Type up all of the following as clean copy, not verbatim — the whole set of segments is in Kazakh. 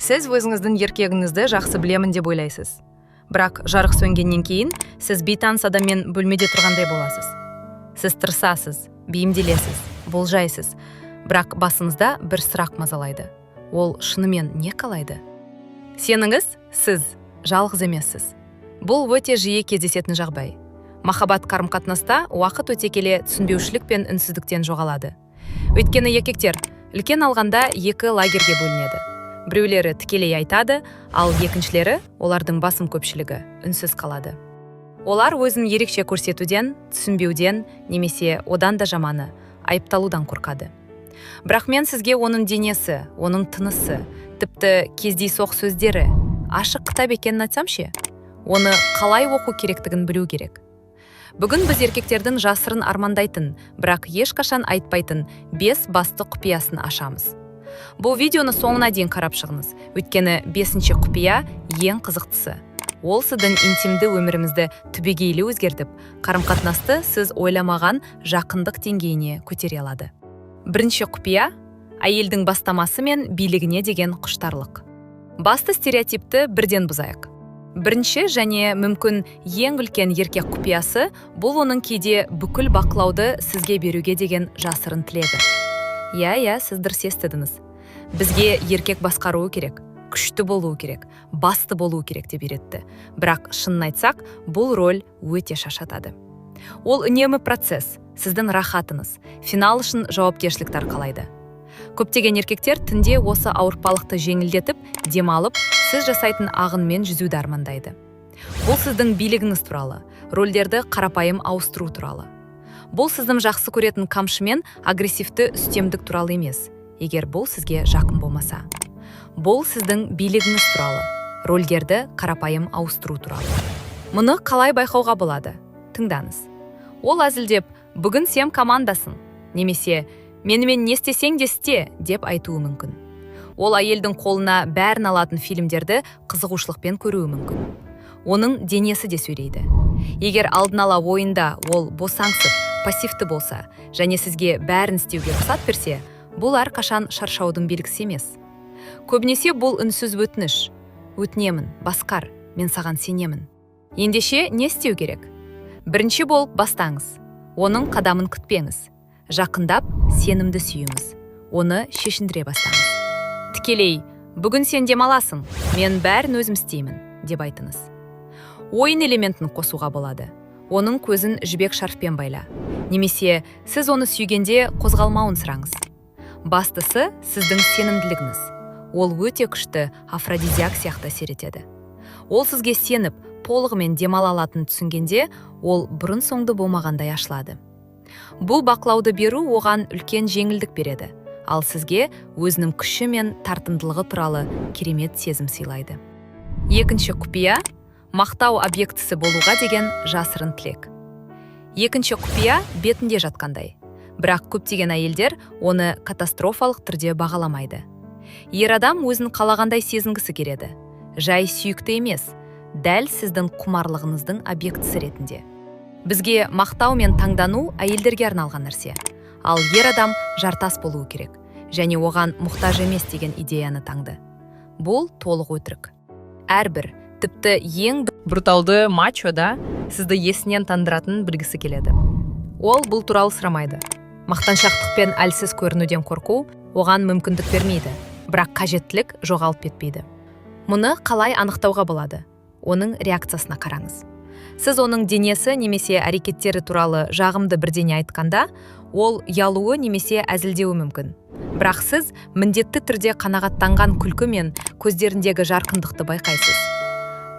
Сіз өзіңіздің еркегіңізді жақсы білемін деп ойлайсыз. Бірақ жарық сөнгеннен кейін сіз бейтаныс адаммен бөлмеде тұрғандай боласыз. Сіз тырысасыз, бейімделесіз, болжайсыз. Бірақ басыңызда бір сұрақ мазалайды: ол шынымен не қалайды? Сеніңіз, сіз жалғыз емессіз. Бұл өте жиі кездесетін жағдай. Махаббат қарым-қатынаста уақыт өте келе түсінбеушілік пен үнсіздіктен жоғалады. Өйткені еркектер үлкен алғанда екі лагерьге бөлінеді. Біреулері тікелей айтады, ал екіншілері, олардың басым көпшілігі, үнсіз қалады. Олар өзін ерекше көрсетуден, түсінбеуден немесе, одан да жаманы, айыпталудан қорқады. Бірақ мен сізге оның денесі, оның тынысы, тіпті кездейсоқ сөздері ашық кітап екенін айтсам ше? Оны қалай оқу керектігін білу керек. Бүгін біз еркектердің жасырын армандайтын, бірақ ешқашан айтпайтын бес басты құпиясын ашамыз. Бұл видеоны соңына дейін қарап шығыңыз, өйткені бесінші құпия ең қызықтысы. Ол сіздің интимді өміріңізді түбегейлі өзгертіп, қарым-қатынасты сіз ойламаған жақындық деңгейіне көтере алады. Бірінші құпия: әйелдің бастамасы мен билігіне деген құштарлық. Басты стереотипті бірден бұзайық. Бірінші және мүмкін ең үлкен еркек құпиясы – бұл оның кейде бүкіл бақылауды сізге беруге деген жасырын тілегі. Иә, сіз дұрыс естідіңіз. Бізге еркек басқаруы керек, күшті болуы керек, басты болуы керек деп үйретті. Бірақ шынын айтсақ, бұл роль өте шаршатады. Ол үнемі процесс, сіздің рахатыңыз, финал үшін жауапкершілікті арқалайды. Көптеген еркектер түнде осы ауыртпалықты жеңілдетіп, демалып, сіз жасайтын ағынмен жүзуді армандайды. Бұл сіздің билігіңіз туралы, рөлдерді қарапайым ауыстыру туралы. Бұл сіздің жақсы көретін қамшымен агрессивті үстемдік туралы емес, егер бұл сізге жақын болмаса. Бұл сіздің билігіңіз туралы, рөлдерді қарапайым ауыстыру туралы. Мұны қалай байқауға болады? Тыңдаңыз. Ол әзілдеп: «Бүгін сен командасың» немесе «Менімен не істесең де істе» деп айтуы мүмкін. Ол әйелдің қолына бәрін алатын фильмдерді қызығушылықпен көруі мүмкін. Оның денесі де сөйлейді. Егер алдын ала ойында ол босаңсып, пассивті болса және сізге бәрін істеуге рұқсат берсе, бұл әрқашан шаршаудың белгісі емес. Көбінесе бұл үнсіз өтініш: «Өтінемін, басқар, мен саған сенемін». Ендеше не істеу керек? Бірінші болып бастаңыз. Оның қадамын күтпеңіз. Жақындап, сенімді сүйіңіз. Оны шешіндіре бастаңыз. Тікелей: «Бүгін сен демаласың, мен бәрін өзім істеймін», – деп айтыңыз. Ойын элементін қосуға болады. Оның көзін жібек шарфпен байла немесе сіз оны сүйгенде қозғалмауын сұраңыз. Бастысы – сіздің сенімділігіңіз. Ол өте күшті афродизиак сияқты әсер етеді. Ол сізге сеніп, толығымен демала алатынын түсінгенде, ол бұрын соңды болмағандай ашылады. Бұл бақылауды беру оған үлкен жеңілдік береді, ал сізге өзінің күші мен тартымдылығы туралы керемет сезім сыйлайды. Екінші құпия: мақтау объектісі болуға деген жасырын тілек. Екінші құпия бетінде жатқандай, бірақ көптеген әйелдер оны катастрофалық түрде бағаламайды. Ер адам өзін қалағандай сезінгісі келеді. Жай сүйікті емес, дәл сіздің құмарлығыңыздың объектісі ретінде. Бізге мақтау мен таңдану әйелдерге арналған нәрсе, ал ер адам жартас болуы керек және оған мұқтаж емес деген идеяны таңды. Бұл толық өтірік. Әрбір, тіпті ең бруталды мачо да сізді есінен тандыратынын білгісі келеді. Ол бұл туралы сұрамайды. Мақтаншақтық пен әлсіз көрінуден қорқу оған мүмкіндік бермейді, бірақ қажеттілік жоғалып кетпейді. Мұны қалай анықтауға болады? Оның реакциясына қараңыз. Сіз оның денесі немесе әрекеттері туралы жағымды бірдеңе айтқанда, ол ұялуы немесе әзілдеуі мүмкін. Бірақ сіз міндетті түрде қанағаттанған күлкі мен көздеріндегі жарқындықты байқайсыз.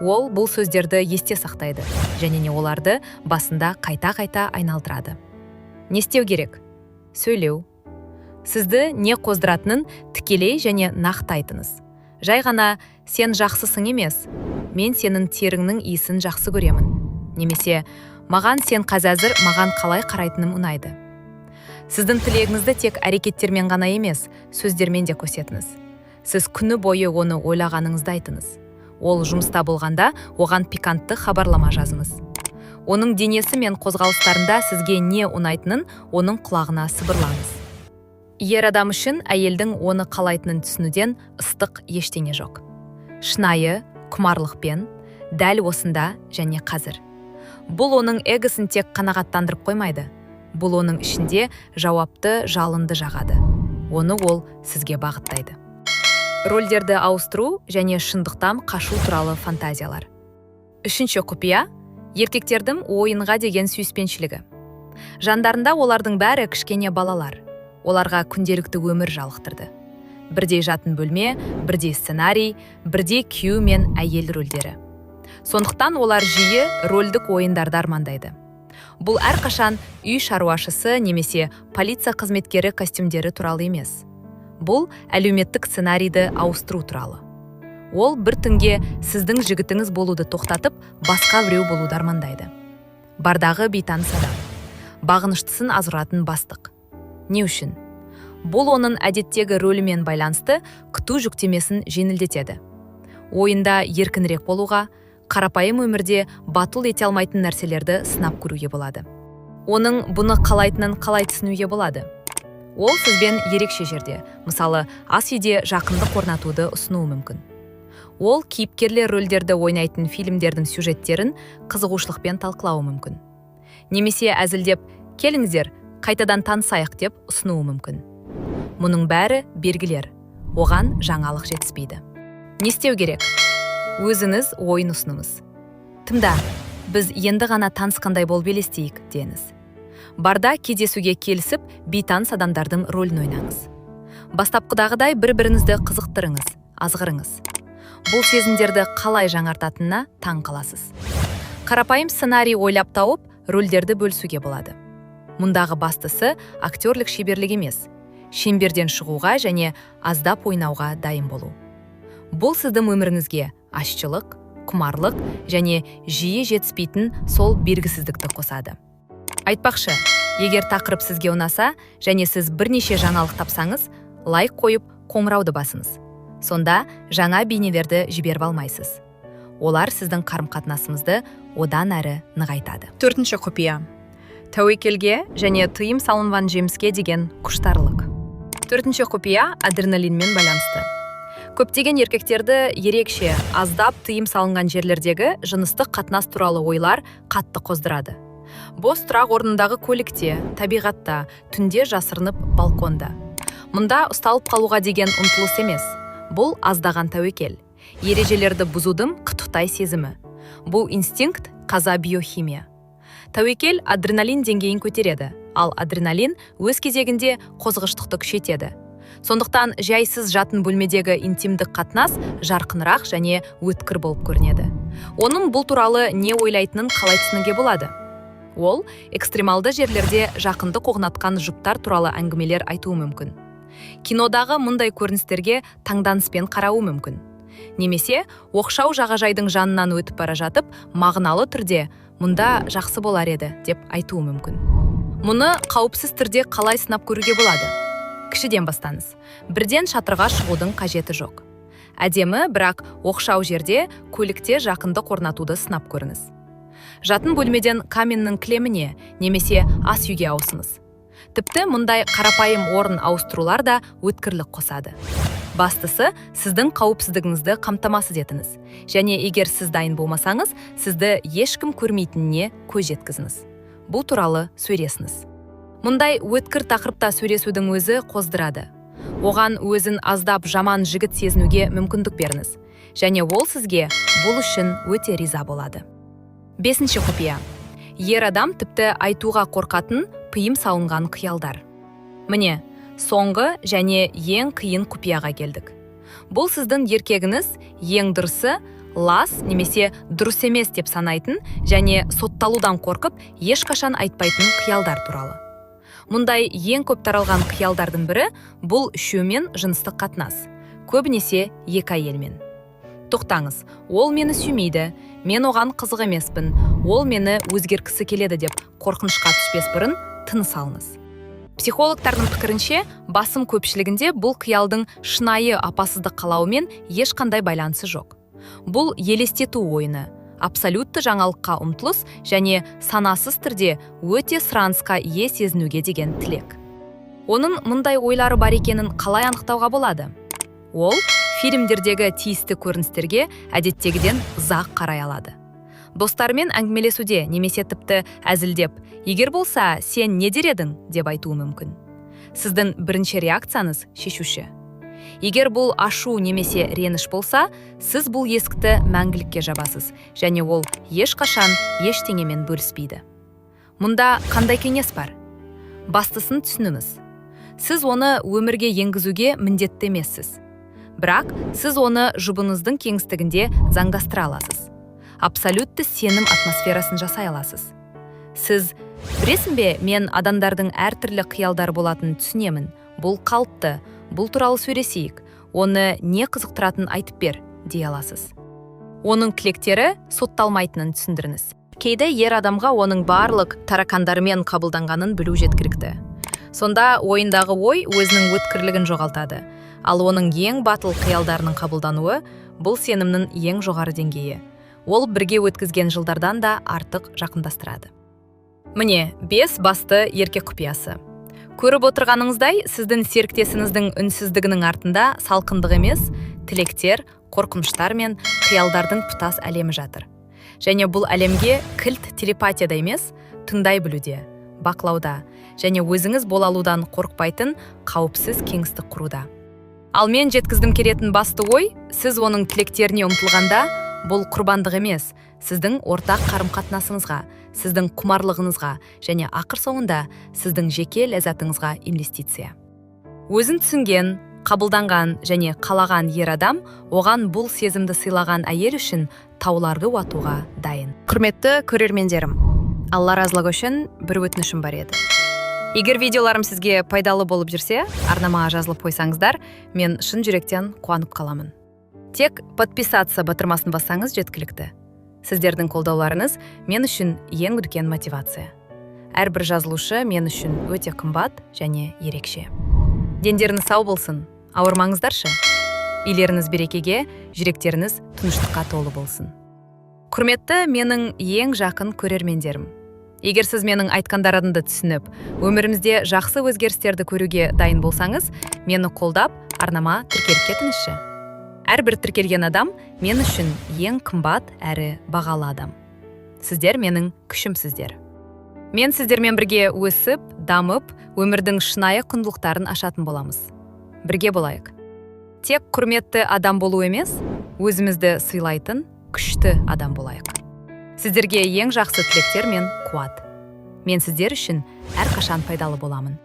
Ол бұл сөздерді есте сақтайды және не оларды басында қайта-қайта айналдырады. Не істеу керек? Сөйлеу. Сізді не қоздыратынын тікелей және нақты айтыңыз. Жай ғана «Сен жақсысың» емес, «Мен сенің теріңнің иісін жақсы көремін» немесе «Маған сен қазір маған қалай қарайтының ұнайды». Сіздің тілегіңізді тек әрекеттермен ғана емес, сөздермен де көрсетіңіз. Сіз күні бойы оны ойлағаныңызды айтыңыз. Ол жұмыста болғанда, оған пикантты хабарлама жазыңыз. Оның денесі мен қозғалыстарында сізге не ұнайтынын оның құлағына сыбырлаңыз. Ер адам үшін әйелдің оны қалайтынын түсінуден ыстық ештеңе жоқ. Шынайы құмарлықпен, дәл осында және қазір. Бұл оның эгосын тек қанағаттандырып қоймайды. Бұл оның ішінде жауапты жалынды жағады. Оны ол сізге бағыттайды. Рөлдерді ауыстыру және шындықтан қашу туралы фантазиялар. Үшінші құпия – еркектердің ойынға деген сүйіспеншілігі. Жандарында олардың бәрі кішкене балалар. Оларға күнделікті өмір жалықтырды. Бірдей жатын бөлме, бірдей сценарий, бірдей күйеу мен әйел рөлдері. Сондықтан олар жиі рөлдік ойындарды армандайды. Бұл әрқашан үй шаруашысы немесе полиция қызметкері костюмдері туралы емес. Бұл әлеуметтік сценарийді ауыстыру туралы. Ол бір түнге сіздің жігітіңіз болуды тоқтатып, басқа біреу болуды армандайды. Бардағы бейтаныс адам, бағыныштысын азғыратын бастық. Не үшін? Бұл оның әдеттегі рөлімен байланысты күту жүктемесін жеңілдетеді. Ойында еркінірек болуға, қарапайым өмірде батыл ете алмайтын нәрселерді сынап көруге болады. Оның бұны қалайтынын қалай түсінуге болады? Ол сізбен ерекше жерде, мысалы, ас үйде жақындық орнатуды ұсынуы мүмкін. Ол кейіпкерлер рөлдерді ойнайтын фильмдердің сюжеттерін қызығушылықпен талқылауы мүмкін. Немесе әзілдеп, «Келіңіздер, қайтадан танысайық» деп ұсынуы мүмкін. Мұның бәрі белгілер. Оған жаңалық жетіспейді. Не істеу керек? Өзіңіз ойын ұсыныңыз. «Тыңда, біз енді ғана танысқандай болып елестейік», – деңіз. Барда кездесуге келісіп, бейтаныс адамдардың рөлін ойнаңыз. Бастапқыдағыдай бір-біріңізді қызықтырыңыз, азғырыңыз. Бұл сезімдерді қалай жаңартатынына таң қаласыз. Қарапайым сценарий ойлап тауып, рөлдерді бөлісуге болады. Мұндағы бастысы актерлік шеберлік емес, шеңберден шығуға және аздап ойнауға дайын болу. Бұл сіздің өміріңізге ащылық, құмарлық және жиі жетіспейтін сол белгісіздікті қосады. Айтпақшы, егер тақырып сізге ұнаса және сіз бірнеше жаңалық тапсаңыз, лайк қойып, қоңырауды басыңыз. Сонда жаңа бейнелерді жіберіп алмайсыз. Олар сіздің қарым-қатынасымызды одан әрі нығайтады. Төртінші құпия: тәуекелге және тыйым салынған жеміске деген құштарлық. Төртінші құпия адреналинмен байланысты. Көптеген еркектерді ерекше, аздап тыйым салынған жерлердегі жыныстық қатынас туралы ойлар қатты қоздырады. Бос тұрақ орнындағы көлікте, табиғатта, түнде жасырынып балконда. Мұнда ұсталып қалуға деген ұмтылыс емес, бұл аздаған тәуекел, ережелерді бұзудың құттықтай сезімі. Бұл инстинкт, таза биохимия. Тәуекел адреналин деңгейін көтереді, ал адреналин өз кезегінде қозғыштықты күшейтеді. Сондықтан жайсыз жатын бөлмедегі интимдік қатынас жарқынырақ және өткір болып көрінеді. Оның бұл туралы не ойлайтынын қалай түсінуге болады? Ол экстремалды жерлерде жақындық орнатқан жұптар туралы әңгімелер айтуы мүмкін. Кинодағы мұндай көріністерге таңданыспен қарауы мүмкін. Немесе оқшау жағажайдың жанынан өтіп бара жатып, мағыналы түрде «Мұнда жақсы болар еді» деп айтуы мүмкін. Мұны қауіпсіз түрде қалай сынап көруге болады? Кішіден бастаңыз. Бірден шатырға шығудың қажеті жоқ. Әдемі, бірақ оқшау жерде көлікте жақындық орнатуды сынап көріңіз. Жатын бөлмеден каменнің кілеміне немесе ас үйге ауысыңыз. Тіпті мұндай қарапайым орын ауыстырулар да өткірлік қосады. Бастысы, сіздің қауіпсіздігіңізді қамтамасыз етіңіз және егер сіз дайын болмасаңыз, сізді ешкім көрмейтініне көз жеткізіңіз. Бұл туралы сөйлесіңіз. Мұндай өткір тақырыпта сөйлесудің өзі қоздырады. Оған өзін аздап жаман жігіт сезінуге мүмкіндік беріңіз және ол сізге бұл үшін өте риза болады. Бесінші құпия: ер адам тіпті айтуға қорқатын тыйым салынған қиялдар. Міне, соңғы және ең қиын құпияға келдік. Бұл сіздің еркегіңіз ең дұрысы лас немесе дұрыс емес деп санайтын және сотталудан қорқып, ешқашан айтпайтын қиялдар туралы. Мұндай ең көп таралған қиялдардың бірі – бұл үшеумен жыныстық қатынас, көбінесе екі әйелмен. «Тоқтаңыз, ол мені сүймейді, мен оған қызық емеспін, ол мені өзгерткісі келеді» деп қорқынышқа түспес бұрын тыныс алыңыз. Психологтардың пікірінше, басым көпшілігінде бұл қиялдың шынайы опасыздық қалауымен ешқандай байланысы жоқ. Бұл елестету ойыны, абсолютті жаңалыққа ұмтылыс және санасыз түрде өте сұранысқа ие сезінуге деген тілек. Оның мұндай ойлары бар екенін қалай анықтауға болады? Ол фильмдердегі тиісті көріністерге әдеттегіден ұзақ қарай алады. Достарымен әңгімелесуде немесе тіпті әзілдеп, «Егер болса, сен не дер едің?» деп айтуы мүмкін. Сіздің бірінші реакцияңыз шешуші. Егер бұл ашу немесе реніш болса, сіз бұл есікті мәңгілікке жабасыз және ол ешқашан ештеңемен бөліспейді. Мұнда қандай кеңес бар? Бастысын түсініңіз. Сіз оны өмірге енгізуге міндетті емессіз. Бірақ сіз оны жұбыңыздың кеңістігінде заңдастыра аласыз. Абсолютті сенім атмосферасын жасай аласыз. Сіз: «Білесің бе, мен адамдардың әртүрлі қиялдары болатынын түсінемін. Бұл қалыпты, бұл туралы сөйлесейік. Оны не қызықтыратынын айтып бер», – дей аласыз. Оның тілектері сотталмайтынын түсіндіріңіз. Кейде ер адамға оның барлық таракандарымен қабылданғанын білу жеткілікті. Сонда ойындағы ой өзінің өткірлігін жоғалтады. Ал оның ең батыл қиялдарының қабылдануы – бұл сенімнің ең жоғары деңгейі. Ол бірге өткізген жылдардан да артық жақындастырады. Міне, бес басты еркек құпиясы. Көріп отырғаныңыздай, сіздің серіктесіңіздің үнсіздігінің артында салқындық емес, тілектер, қорқыныштар мен қиялдардың тұтас әлемі жатыр. Және бұл әлемге кілт телепатияда емес, тыңдай білуде, бақылауда және өзіңіз бола алудан қорықпайтын қауіпсіз кеңістік құруда. Ал мен жеткізгім келетін басты ой: сіз оның тілектеріне ұмтылғанда, бұл құрбандық емес, сіздің ортақ қарым-қатынасыңызға, сіздің құмарлығыңызға және ақыр соңында сіздің жеке ләззатыңызға инвестиция. Өзін түсінген, қабылданған және қалаған ер адам оған бұл сезімді сыйлаған әйел үшін тауларды атуға дайын. Құрметті көрермендерім, Алла разылығы үшін бір өтінішім бар еді. Егер видеоларым сізге пайдалы болып жүрсе, арнама жазылып қойсаңыздар, мен шын жүректен қуанып қаламын. Тек «подписаться» батырмасын бассаңыз, жеткілікті. Сіздердің қолдауларыңыз мен үшін ең үлкен мотивация. Әрбір жазылушы мен үшін өте қымбат және ерекше. Дендеріңіз сау болсын, ауырмаңыздаршы. Үйлеріңіз берекеге, жүректеріңіз тыныштыққа толы болсын. Құрметті менің ең жақын көрермендерім, егер сіз менің айтқандарымды түсініп, өмірімізде жақсы өзгерістерді көруге дайын болсаңыз, мені қолдап, арнама тіркеліп кетіңізші. Әрбір тіркелген адам мен үшін ең қымбат әрі бағалы адам. Сіздер менің күшімсіздер. Мен сіздермен бірге өсіп, дамып, өмірдің шынайы құндылықтарын ашатын боламыз. Бірге болайық. Тек құрметті адам болу емес, өзімізді сыйлайтын күшті адам болайық. Сіздерге ең жақсы тілектер мен қуат. Мен сіздер үшін әрқашан пайдалы боламын.